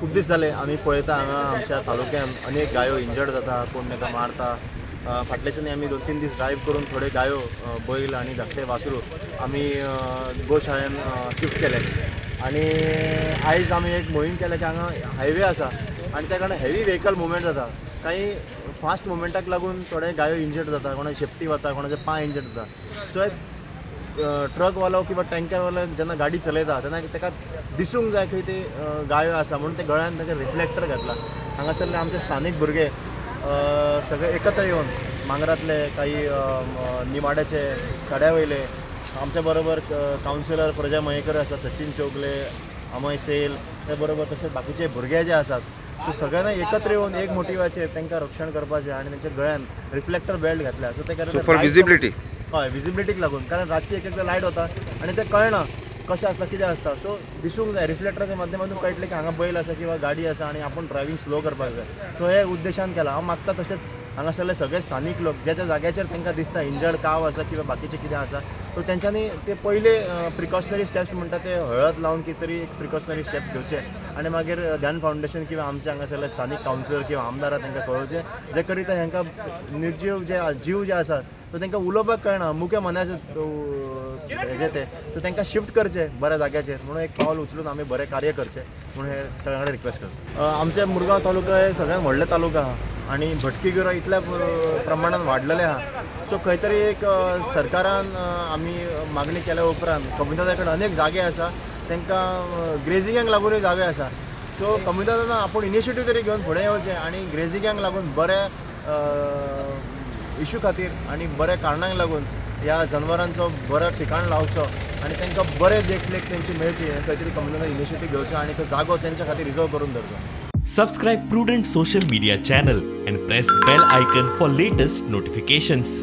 खूब दीस जाले आमी पळयता हांगा आमच्या तालुक्यान अनेक गायो इंजर्ड जाता, कोण ताका मारता। फाटल्या दिसांनी आमी 2-3 दीस ड्रायव्ह करून थोडे गायो, बैल आनी धाकटे वासरू आमी गोशाळेन शिफ्ट केले आनी आयज आमी एक मोहीम केल्या की हांगा हायवे आसा आनी त्या कारणान हेवी व्हेकल मुवमेंट जाता। कांय फास्ट मुवमेंटाक लागून थोडे गायो इंजर्ड जाता, कोणाचे शेपटी वता, कोणाचे पांय इंजर्ड जाता। सो ट्रकवालो किंवा टँकरवालो जेन्ना गाडी चलयता तेन्ना ताका दिसूंक जाय खंय ते गायो आसा म्हणून ते गळ्यान ताचे रिफ्लेक्टर घातला। हांगासरले आमचे स्थानीक भुरगे सगळे एकत्र येवन मांगरांतले, काही निमाड्याचे, सड्या वयले, आमच्या बरोबर कावन्सिलर प्रजा मयेकर आसा, सचिन चौगले, अमय सेल, ते बरोबर तशेंच बाकीचे भुरगे जे आसात, सो सगळ्यांना एकत्र येवन एक मोटिवाचेर तांकां रक्षण करपाचें आनी तांच्या गळ्यान रिफ्लेक्टर बेल्ट घातल्या। सो ते कारण विजिबिलिटी, हय, विजिबिलिटीक लागून, कारण रातची एक एकदां लायट वता आनी तें कळना कशें आसता कितें आसता। सो दिसूंक जाय रिफ्लेक्टराच्या माध्यमातून कळटलें की हांगा बैल आसा किंवा गाडी आसा आनी आपूण ड्रायव्हींग स्लो करपाक जाय। सो हे उद्देशान केलां। हांव मागता तशेंच हांगासरले सगळे स्थानीक लोक ज्या ज्या जाग्याचेर तांकां दिसता इंजर्ड काव आसा किंवा बाकीचें कितें आसा, सो तेंच्यांनी ते पयले प्रिकॉशनरी स्टेप्स म्हणटा ते हळद लावन कितें तरी एक प्रिकॉशनरी स्टेप्स घेवचे आनी मागीर ध्यान फावंडेशन किंवा आमच्या हांगासरले स्थानीक कावन्सिलर किंवा आमदारां तांकां कळोवचें, जे करीत हांकां निर्जीव जे जीव जे आसात सो तांकां उलोवपाक कळना, मुख्य मनाचे हेजे ते, सो तांकां शिफ्ट करचे बऱ्या जाग्याचेर म्हणून एक पावल उचलून आमी बरें कार्य करचें म्हणून हे सगळ्यां कडेन रिक्वेस्ट करता। आमचे मुरगांव तालुका हे सगळ्यात व्हडले तालुका आहा आनी भटकी गुरां इतल्या प्रमाणान वाडलेले आहा। सो खंय तरी एक सरकारान आमी मागणी केल्या उपरांत कम्युनिदादा कडेन अनेक जागे आसा, तांकां ग्रेजिंगाक लागूनय जागे आसा। सो कम्युनिदादान आपूण इनिशिएटीव तरी घेवन फुडें येवचें आनी ग्रेजिंगाक लागून बऱ्या इशू खातीर आनी बऱ्या कारणांक लागून ह्या जनवरांचो बरो ठिकाण लावचो आनी तांकां बरें देखरेख तेंची मेळची खंय तरी कम्युनिदादान इनिशिएटीव घेवचो आनी तो जागो तेंच्या खातीर रिजर्व करून दवरचो। Subscribe Prudent Social Media channel and press bell icon for latest notifications.